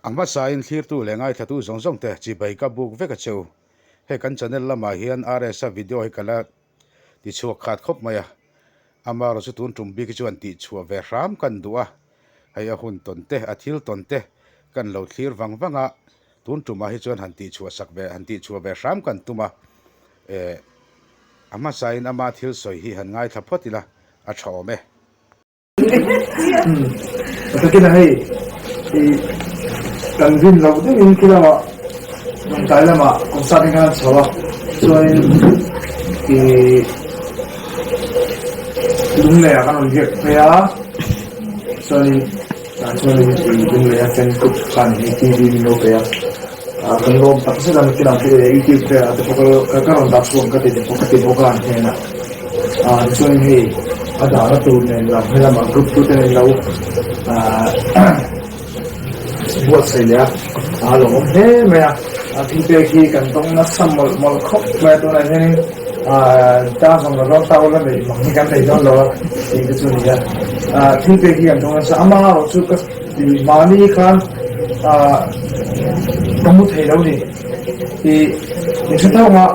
A hmasain thlirtu leh ngaithlatu zawng zawng te chibai ka buk vek a cheu. Hei kan channel lamah hian RS-a video hi ka la tichhuak khat khawp mai a. Amaherawhchu tun tum bik hi chuan tihchhuah ve hram kan duh a. Hei a hun tawn te, a thil tawn te kan lo thlir vang vang a, tun tumah hi chuan han tihchhuah sak ve, han tihchhuah ve hram kan tum a. Eh, a hmasain ama thil sawi hi han ngaithla phawt ila a tha awm e. Takin a hei i kan rin loh deuhin khi lamah Lawngtlai lamah concert hi khan a chho a chuanin i Lunglei ah kan rawn biak phei a chuanin tah chuanin i Lunglei a fan group khan hei TV min lo pe a ah kan lawm tak zet a nakinah youtube velah te pawh ka rawn dah chhuak ang ka ti bawk ka ti bawk a an hnenah. Ah tichuan hei a dahna tur nen lam helam ah group tu te nen lo ah buatsaih leh a a lo awm hle mai a a thil pek hi kan tawng nasa mawlh mawlh khawp mai a tunah hianin ah dar zawng la dawn ta ula neih mang hi kan nei dawn lo a tih te chu a ni a ah thil pek hi kan tawng nasa amaherawh chu ka mahni khan ah ka mu thei lo a ni. Ih min hre tho a,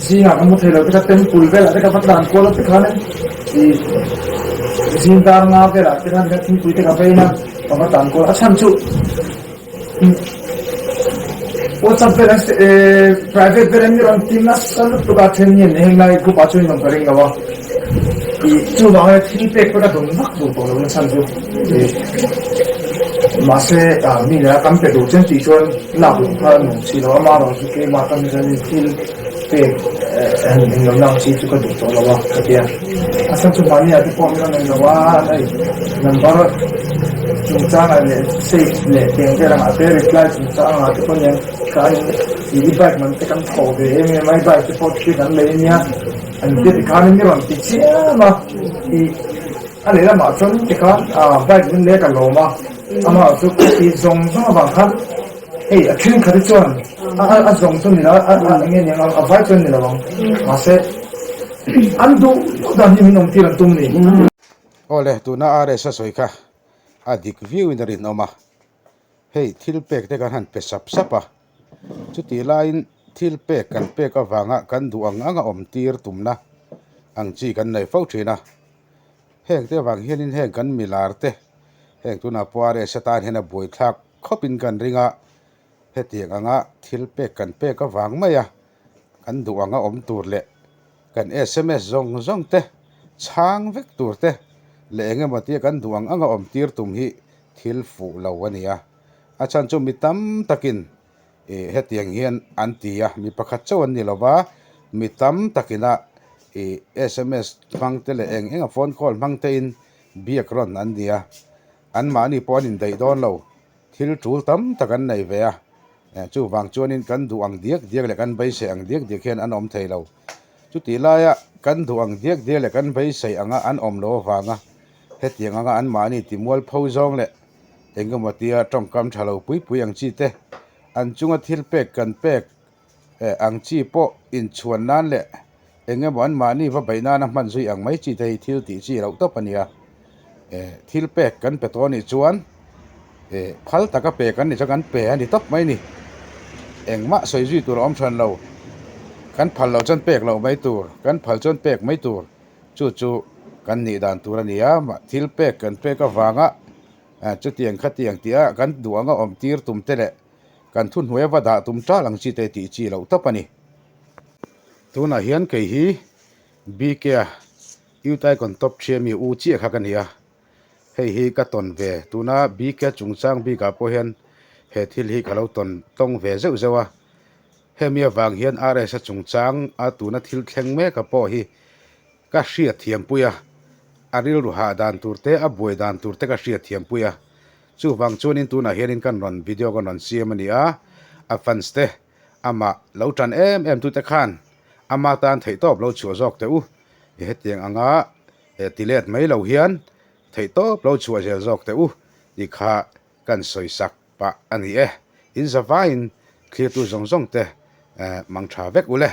zingah ka mu thei lo te kha temple velah te ka va tlan kual a tikhan ih zing dar nga velah te khan thingpui te ka vein a ka va tlan kual a chhan chu WhatsApp velah eh private velah mi rawn ti nasa lutuk a then hian heng lai group ah chuan in awm ka ring lo a ih chuvang thil pek pawh ka dawn vak duh tawh lo na chhan chu ih mahse ah mi leh a kan pe duh chen tih chuan. Lak loh kha a nuam si lo, ama erawh chu keimah tan hian thil pek han englo ang chi chu ka duh tawh lo a ka ti a. A chhan chu mahni ah te pawh min rawn en lo a, hei number chungchangah leh save leh tiang vel angah te reply chungchangah te pawh nia ka in i bike man te kan thawh ve em em a, i bike te pawh thil kan lei ania an ti tikhan min rawn ti chiam a, ih a lehlamah chuan tikhan bike min leh ka lawm a. Amah chu ka ti zawng zawng avang khan hei a thenkhat hi chuan a a zawng chu ni lo a a eng nge ni ang a vai chuan ni lo ang mahse an duh duh dan hi min awm tir an tum ni. Awle tuna RS a sawi kha a dik viau in a rinawm a, hei thil pek te kan han pe sap sap a, chutih laiin thil pek kan pek avanga kan duh ang anga awm tir tumna ang chi kan nei fo thin a. Heng te avang hianin heng kan milar te heng tunah pawh RS atan hian a buaithlak khawpin kan ring a, hetiang anga thil pek kan pek avang mai a, kan duh anga awm tur leh kan sms zawng zawng te chhang vek tur te leh eng emaw tia kan duh ang anga awm tir tum hi thil fuh lo a ni a, a chhan chu mi tam takin Ih hetiang hian an ti a, mi pakhat chauh an ni lo va, mi tam takina ih sms hmang te leh eng eng a phone call hmang tein biak rawn an ni a, anmahni pawh an indaih dawn lo, thil tul tam tak an nei ve a, chuvang chuanin kan duh ang diak diak leh kan beisei ang diak diak hian an awm thei lo. Chutih laia kan duh ang diak diak leh kan beisei anga an awm lo avanga hetiang anga anmahni timualpho zawng leh Engemaw tia tawngkam tha lo pui pui ang chi te, an chunga thil pek kan pek ang chi pawh inchhuan nan leh engemaw anmahni va beih nana hman zui ang mai chi te hi thil tih chi loh tawp a nia. Thil pek kan pe tawh anih chuan phal taka pe kan nih chuan kan pe a ni tawp mai ni. Engmah sawi zui tur a awm hran lo. Kan phal loh chuan pek loh mai tur, kan phal chuan pek mai tur. Chu chu kan nih dan tur a ni a, thil pek kan pek avanga chutiang khatiang tih a kan duh anga awm tir tum te leh kan thuhnuai a va dah tum tal ang chi te tih chi loh tawp a ni. Tunah hian kei hi BK a Youth Icon Top 3 ami u chiah kha ka ni a, hei hi ka tawn ve tuna BK chungchang bikah pawh hian he thil hi ka lo tawn tawng ve zeuh zeuh a, Hemi avang hian RS-a chungchang a tuna thil thleng meka pawh hi ka hriat thiampui a, a rilru hah dan tur te, a buai dan tur te ka hriat thiampui a. Chuvang chuanin tunah hianin kan rawn video kan rawn siam a ni a, a fans te amah lo tan em em tute khan ama tan theihtawp lo chhuah zawk teh u, hetiang anga ti let mai lo hian theihtawp lo chhuah zel zawk teh u tih kha kan sawisak pah a ni e. In zavaiin thlirtu zawng zawng te mang tha vek u le.